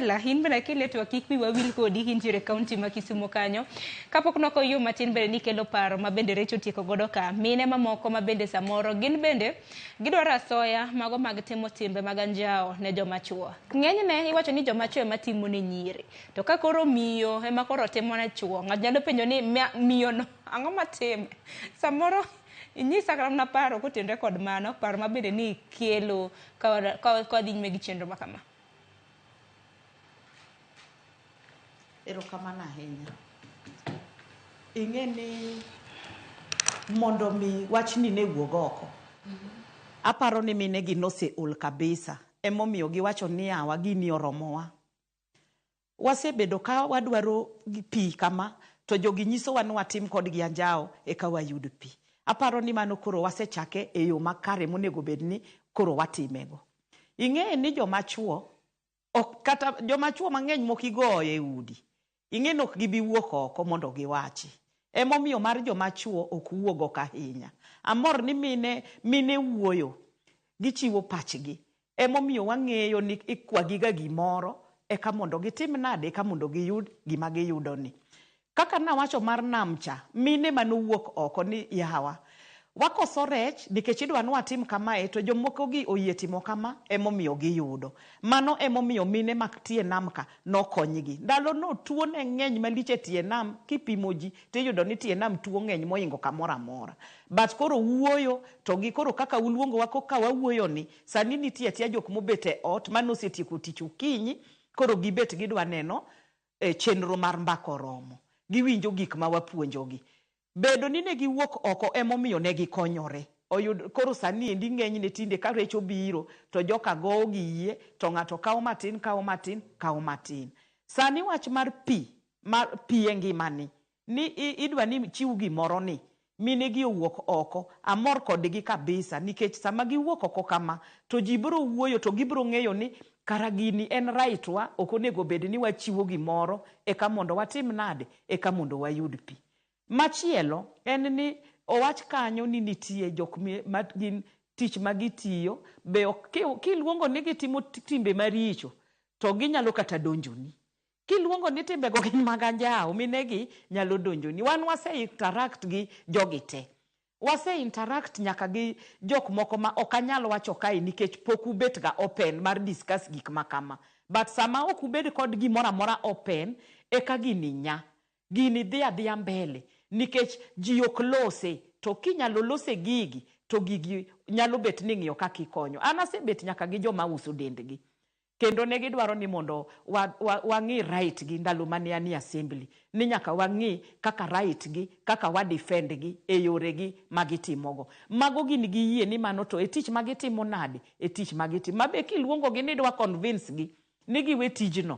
La, in bende akele to kik wiwa wil kodi intiere e kaunti ma Kisumo kanyo. Kapok nokoyo matin bende nikelo paro ma bende Recho otieko godo ka. Mine mamoko ma bende samoro gin bende gidwaro asoya mago mag timo timbe mag anjawo ne joma chuo. Ng'enyne iwacho ni joma chuo ema timo ne nyiri. To ka koro miyo ema koro timo ne chuo, ng'ato nyalo penjo ni miyo no ang'o matime? Samoro inyisa kata mana paro kotenore kod mano, paro ma bende ni kelo ka wadhi nyime gi chenro ma kama. Erokamano ahinya. Ing'e ni mondo mi wachni ne wuog oko, aparo ni mine gi noseol kabisa. Emomiyo giwacho ni yawa gini oromowa. Wasebedo ka wadwaro pi kama to jogi nyisowa ni watim kodgi anjawo eka wayud pi. Aparo ni mano koro wasechake e yo makare monego bed ni koro watimego. Ing'e ni joma chuo ok kata joma chuo mang'eny mok igoyo e udi. Ing'e ni ok gibi wuok oko mondo giwachi. Emomiyo mar joma chuo ok wuog oko ahinya. Amor ni mine mine wuoyo. Gichiwo pachgi. Emomiyo wang'eyo ni ikwagiga gimoro eka mondo gitim nade eka mondo giyud gima giyudo ni. Kaka nawacho mar nam cha, mine manowuok oko ni yawa, wakoso rech nikech idwa ni watim kamae to jomoko gi oyie timo kama emomiyo giyudo. Mano emomiyo mine mak tie nam ka nokonygi. Ndalo no tuo ne ng'eny malich e tie nam, kipimo ji tiyudo ni tie nam tuo ng'eny mohingo kamoro amora. But koro wuoyo to gi koro kaka uluongowa koka wawuoyo ni, sani nitie atia jok mobet e ot manosetieko tich okinyi, koro gibet gidwa neno e chenro mar mbaka oromo. Giwinjo gik ma wapuonjogi. Bedo ni ne giwuok oko emomiyo ne gikonyore. Oyud, koro sani endi ng'enyne tinde ka rech obiro to joka gowo gi yie to ng'ato kawo matin, kawo matin, kawo matin. Sani wach mar pi, mar pi e ngimani, ni idwa ni chiw gimoro ni, mine gi owuok oko, amor kodgi kabisa nikech sama giwuok oko kama to ji biro wuoyo to gibiro ng'eyo ni kara gini en right wa, ok onego bed ni wachiwo gimoro eka mondo watim nade, eka mondo wayud pi. Machielo en ni owach kanyo ni nitie jok ma gin tich ma gitiyo be kiluongo ni gitimo timbe maricho to ginyalo kata donjoni. Kiluongo ni timbego gin mag anjawo, minegi nyalo donjoni. Wan wase interact gi jogi te. Wase interact nyaka gi jok moko ma ok anyal wacho kae nikech pok ubet ga open mar discuss gik ma kama. But sama ok ubed kod gimoro amora open, eka gini nya. Gini dhi adhiya mbele nikech ji ok lose. To kinyalo lose gigi, to gigi nyalo bet ni ing'iyo kaka ikonyo. An asebet nyaka gi joma uso dendgi. Kendo ne gidwaro ni mondo wang'i right gi ndalo mane anie assembly. Ni nyaka wang'i kaka right gi, kaka wa defend gi e yore gi ma gitimogo. Mago gin giyie ni mano to e tich ma gitimo nade, e tich ma gitimo. Ma be kiluongo gi ni idwa convince gi ni giwe tijno.